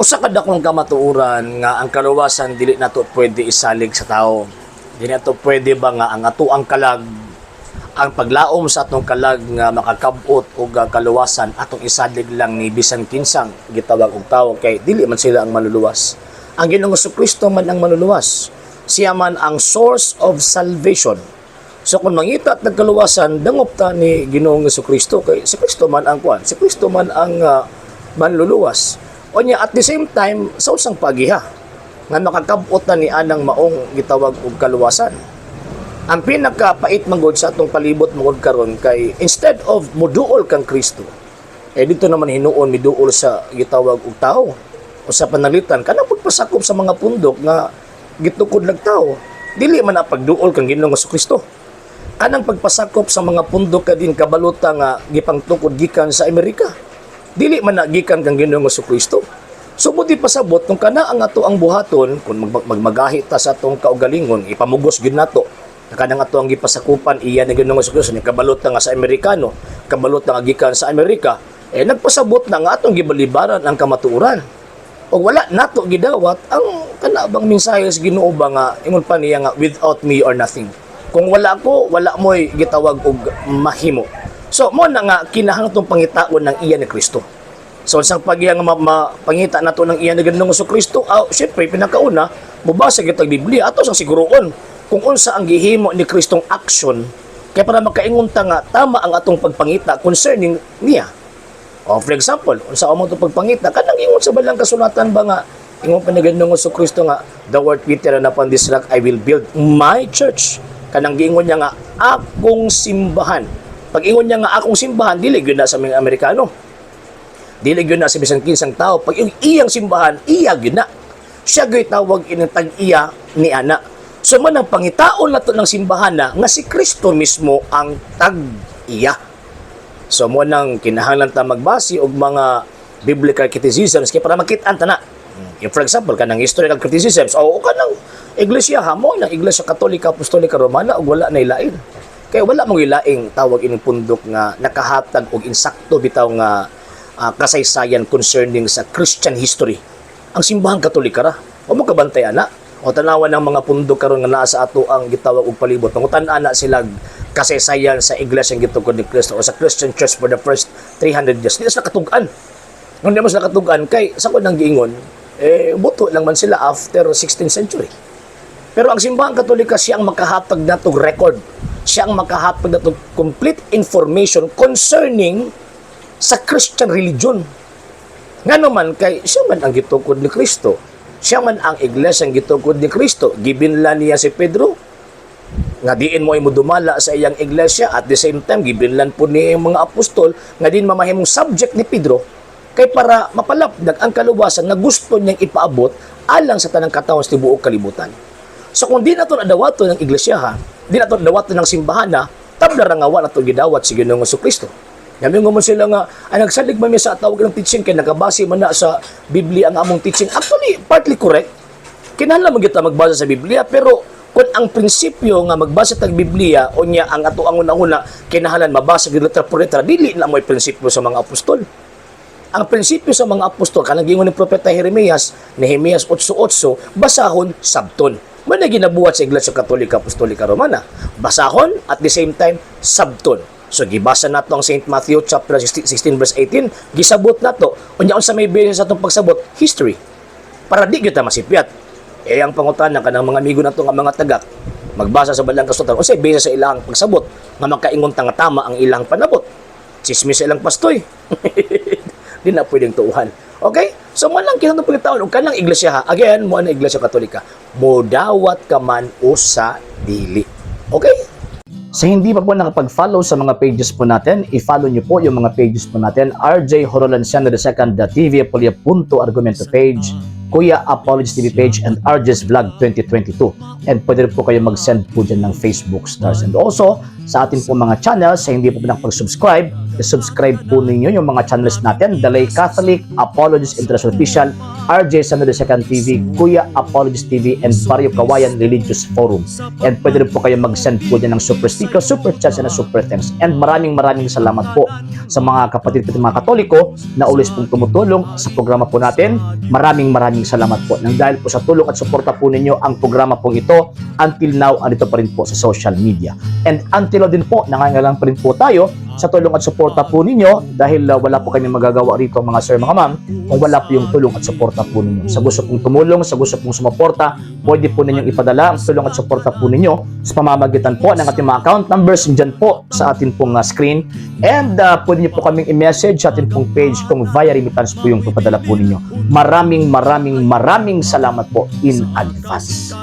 Usa ka dakong kamatuoran nga ang kaluwasan dili nato pwede isalig sa tao. Dili nato pwede ba nga ang atoang kalag, ang paglaom sa atong kalag nga makakabot og kaluwasan, atong isalig lang ni bisan kinsang gitawag og tao, kay dili man sila ang maluluwas. Ang Ginoong Kristo man ang maluluwas. Siya man ang source of salvation. So kung mangita at nagkaluwasan, dangop ta ni Ginoong Kristo, kay si Kristo man ang kuan, si Kristo man ang manluluwas. Onya at the same time, sa usang pagiha nga makakabot na ni anang maong gitawag og kaluwasan. Ang pinakapait manggod sa atong palibot manggod karon kay instead of muduol kang Kristo, eh dito naman hinuon miduol sa gitawag og tao o sa panalitan kanang pagpasakop sa mga pundok nga gitukod lag tao. Dili man ang pagduol kang Ginoong Kristo. Kanang pagpasakop sa mga pundok kadin kabaluta nga gipangtukod gikan sa Amerika. Dili man na gikan kang Ginoong Kristo. So buti pasabot kung kana ang ato ang buhaton, kung magmagahi ta sa atong kaugalingon, ipamugos gyud nato. Kanang ato ang gipasakupan iya ni Ginoong Kristo ni kabalot nga sa Amerikano, kabalot nga gikan sa Amerika, eh nagpasabot na nga atong gibalibaran ang kamatuoran. O wala nato gidawat ang kana bang mensahe sa Ginoo ba nga ingon pa niya nga "Without me you are nothing." Kung wala ko, wala mo'y gitawag og mahimo. So mo na nga kinahanglan tong pangitaon ng iya ni Kristo. So sa pagiya nga pangita nato ng iya ni Ginoong Kristo, ah, syempre pinakauna mobasa kita Biblia, ato sang siguroon kung unsa ang gihimo ni Kristong action kay para makaingon ta nga tama ang atong pagpangita concerning niya. O for example, unsa amo itong pagpangita, kanang ingon sa balang kasulatan ba nga ingon pa ni Ginoong Kristo nga, "Thou art Peter, and upon this rock I will build my church." Kanang giingon niya nga akong simbahan. Pag ingon niya nga akong simbahan, dili gyud na sa mga Amerikano. Dili gyud na sa bisan kinsang tao. Pag yung iyang simbahan, iya gyud na. Siya gyud tawag ining tag-iya ni ana. So man ang pangitaon nato ng simbahan na nga si Kristo mismo ang tag-iya. So mo nang kinahanglan ta magbasi og mga biblical criticisms kay para makit-an ta na. If for example, kanang historical criticisms o kanang iglesia ha mo ng Iglesia Katolika Apostolika Romana og wala na ilain. Kay wala mong ilaing tawag ining pundok nga nakahatag og insakto bitaw nga kasaysayan concerning sa Christian history. Ang Simbahang Katolika ra. O mo kabantay ana. O tanawan ng mga pundok karon nga naa sa ato ang gitawag og palibot. Pangutan-an na sila kasaysayan sa iglesia nga gitukod ni Kristo o sa Christian Church for the first 300 years. Di na sila katug-an. Nung di mo sila katug-an, kay sa ko nang giingon, eh, buto lang man sila after 16th century. Pero ang Simbahang Katolika, siya ang makahatag natog record. Siya ang makahatag natog complete information concerning sa Christian religion. Nga naman kay siya man ang gitukod ni Kristo. Siya man ang iglesia ang gitukod ni Kristo. Gibinlan niya si Pedro nga diin mo imo dumala sa iyang iglesia. At the same time, gibinlan po niya yung mga apostol nga din mamahimong subject ni Pedro kay para mapalapdag ang kaluwasan nga gusto niyang ipaabot alang sa tanang katawhan sa tibuok kalibutan. So kung di nato nadawaton ng iglesia ha, di nato nadawaton ng simbahan na, tabla ra nga wa nato gidawat si Ginoong Kristo. Yami nga mo sila nga, ay nagsalig man mi sa tawag ng teaching kay nakabase man na sa Biblia ang among teaching. Actually, partly correct. Kinahanglan man kita magbasa sa Biblia, pero kung ang prinsipyo nga magbasa tag Biblia o niya ang ato ang una-una kinahanglan mabasa gyud letra por letra, dili na mo'y prinsipyo sa mga apostol. Ang prinsipyo sa mga apostol, kanang giingon ni Propeta Jeremias, Nehemias 8:8, basahon, sabton. Man na ginabuhat sa Iglesia Katolika Apostolika Romana. Basahon, at the same time, sabton. So gibasa nato ang St. Matthew chapter 16 verse 18, gisabot nato. Unya unsa may basis sa atong pagsabot? History. Para di gyud ta masipyat. Eh ang pangutana kanang mga amigo nato nga mga tagak, magbasa sa balang kasulatan, unsay basis sa ilang pagsabot nga makaingon ta nga tama ang ilang panabot? Chismis sa ilang pastoy. Di na pwedeng tuuhan. Okay? So man lang kinahanglan pagtaon og kanang iglesia ha. Again, mo ang Iglesia Katolika. Modawat ka man o sa dili. Okay? Sa hindi pa po nakapag-follow sa mga pages po natin, i-follow niyo po yung mga pages po natin. RJ Horolanciano II, TV Apolia Punto Argumento page, Kuya Apologist TV page and RJ's Vlog 2022. And pwede rin po kayo mag-send po dyan ng Facebook stars. And also, sa atin po mga channels, sa hindi po nakapag-subscribe, subscribe po ninyo yung mga channels natin: Dalay Catholic, Apologist International Official, RJ Samuel Second TV, Kuya Apologist TV, and Barrio Kawayan Religious Forum. And pwede rin po kayo mag-send po dyan ng super sticker, super chats, and super thanks. And maraming maraming salamat po sa mga kapatid po, mga Katoliko na always pong tumutulong sa programa po natin. Maraming maraming salamat po. Nang dahil po sa tulong at suporta po ninyo, ang programa pong ito until now andito pa rin po sa social media. And until now din po, nangangailangan pa rin po tayo sa tulong at suporta po ninyo dahil wala po kami magagawa rito, mga sir, mga ma'am, kung wala po yung tulong at suporta po ninyo. Sa gusto pong tumulong, sa gusto pong sumuporta, pwede po ninyong ipadala ang tulong at suporta po ninyo sa pamamagitan po ng ating mga account numbers dyan po sa atin pong screen. And pwede niyo po kaming i-message sa atin pong page kung via remittance po yung papadala po ninyo. Maraming maraming maraming salamat po in advance.